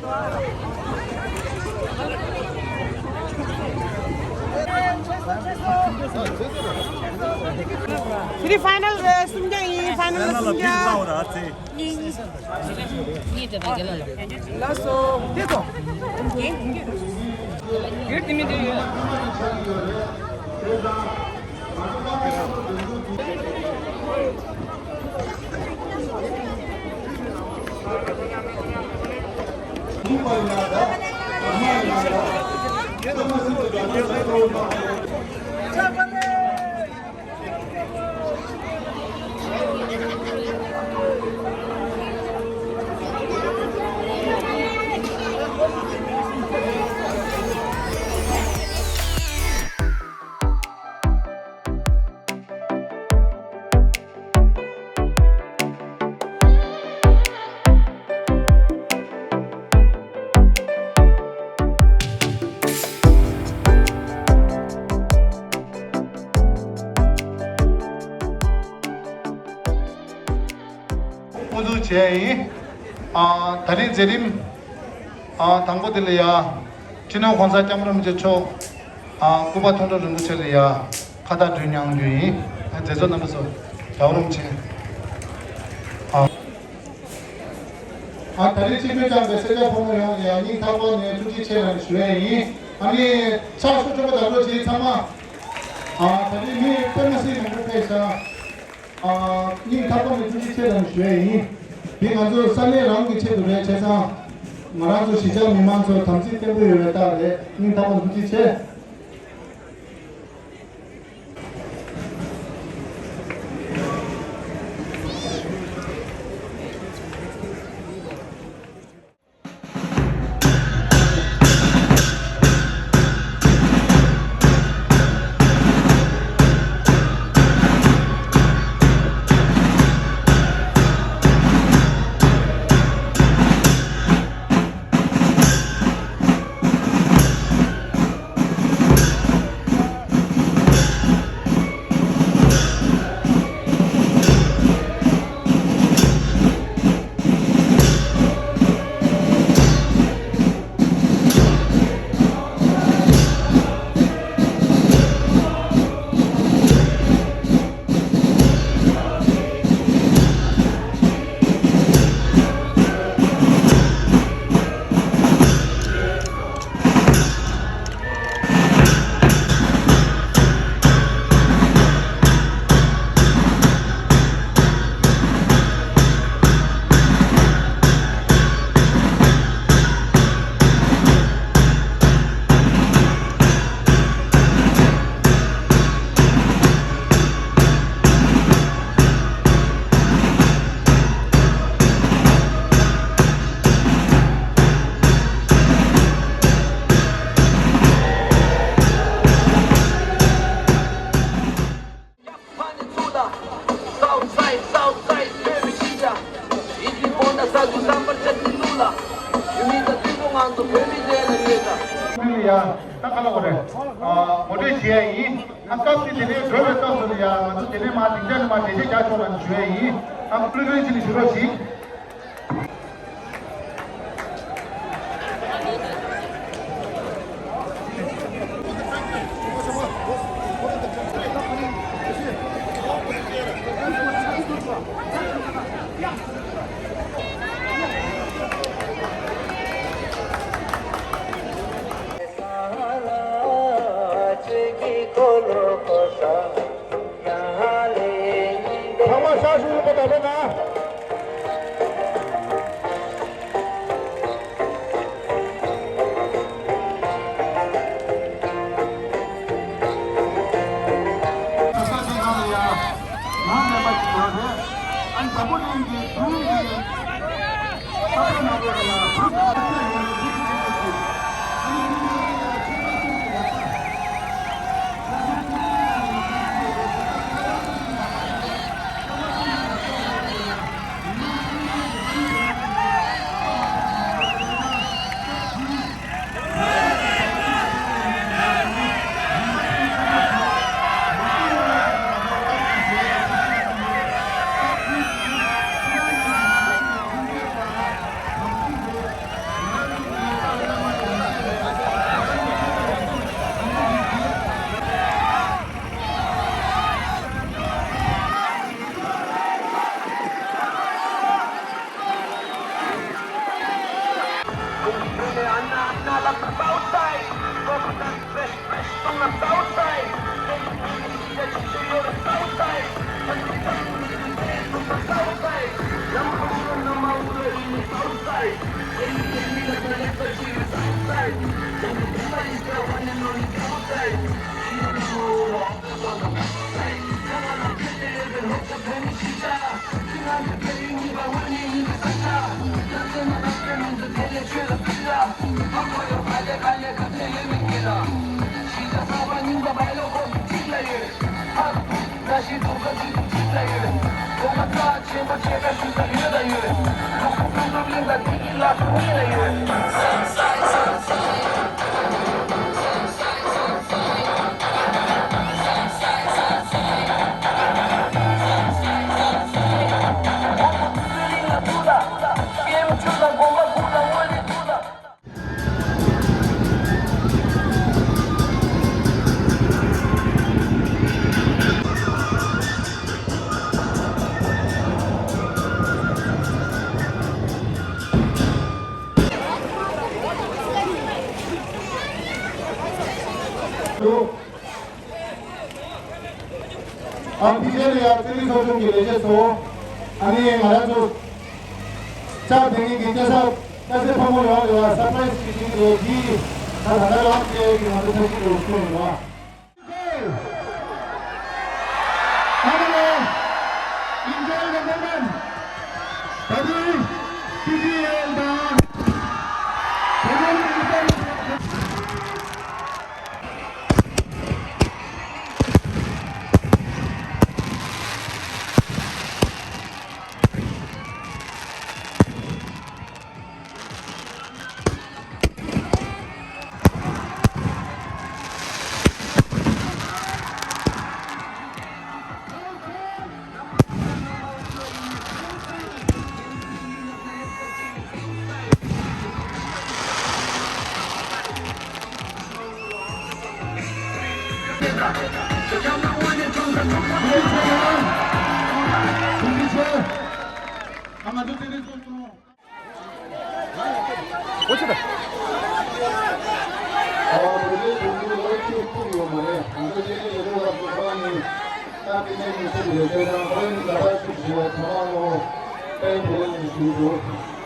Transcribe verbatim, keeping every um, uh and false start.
དེ་རིང་ཕའི་ནལ་རེད། གསུམ་བརྒྱ་ཡིན། ཕའི་ནལ་ལ་གསུམ་བརྒྱ། ལགས་སོ། དེ་ཚོ། དབུ་འཛུགས་བྱས་ཡིན། ཨ། ད་རིང་མཛད་རིམ། ཨ། དང་པོ་དེ་ལ་ཡ། སྤྱི་ནོར་༸གོང་ས་༸སྐྱབས་མགོན་རིན་པོ་ཆེ་མཆོག་ཨ། སྐུ་པར་མཐོང་གྲོལ་རིན་པོ་ཆེ་ལ་ཡ། ཁ་བཏགས་སྒྲོན་མྱངས་རྒྱུ་ཡིན། ཨ། མཛད་གཙོ་རྣམ་པ་ཚོ། རྒྱལ་བ་རིན་པོ་ཆེ། ཨ། ཨ། ད་རེས་ཆིབས་བསྒྱུར་བསྐྱངས་པའི་སེར་སྐྱ་ཕོ་མོ་ཡོངས་ལ་ཡང་སྙིང་ཐག་པ་ནས་ཐུགས་རྗེ་ཆེ་ལབ་ནས་ཞུ་ཡས་ཡིན། ཨ་ནི་ཕྱག་ཤུགས་ཆེན་པོ་རྒྱབ་རོགས་གྱིས་ཚང་མ། ཨ། ད་རེས་མི་དཔེ་མ་སྲིད་མང་པོ་ཕེབས་ཤག་ཨ། སྙིང་ཐག་པ་ནས་ཐུགས་རྗེ་ཆེ་ལབ་ནས་ཞུ་ཡས་ཡིན། འདི་ང་ཚོ་ས་གནས་རང་གི་ཆེད་དུ་རེད། བྱས་ཙང་ང་རང་ཚོ་གཞིས་ཆགས་མི་མང་ཚོ་དམ་ཚིག་བརྟན་པོ་ཡོད་པའི་རྟགས་རེད། སྙིང་ཐག་པ་ནས་ཐུགས་རྗེ་ཆེ། ཡ། ད་ག་ལ་བ་རེད། ཨ། ངོ་སྤྲོད་བྱེད་ཡ་ཡིན། ཨ། སྐབས་དེ་དེ་ནས་འགྲོ་བའི་སྐབས་སུ་ལ་ཡ། ང་ཚོ་དེ་ནས་མར་སྡིངས་ཆ་ནས་མར་འགྲེལ་བཤད་རྒྱག་ཆོག་ལབ་ནས་ཞུ་ཡ་ཡིན། ཨ། བློ་མཐུན་བྱས་ནས་ཞུ་རོགས་གྱིས། ཚང་མ་ཤག་ཤུགས་ཡོད་པ་ད་ལྟ་ན། ཨ་ཕི་ཤེ་ལ་ཡ་ཙི་ལི་ཚོགས་ཆུང་གི་ལས་བྱེད་ཚོ། ཨ་ནི་ང་རང་ཚོ་ལྕགས་དེ་ཉིད་ཀྱི་སྐྱ་ས་སྐྱ་སེར་ཕོ་མོ་ཡོངས་ལ་ཡ་སར་པ་རའི་སི་ཅིག་བྱེད་ཀྱི་རེད། དེ་ད་ད་ལྟ་རང་བཅས་ཀྱི་ང་ཚོ་ཐབས་ཤེས་རེད་ཞུ་ཡིན་པ། ཨ་ནི་ལོ། Enjoy the moment. ད་དུང་ཕི་ཇི་ཨེལ་དང་བོད་མིའི་སྒྲིག་འཛུགས།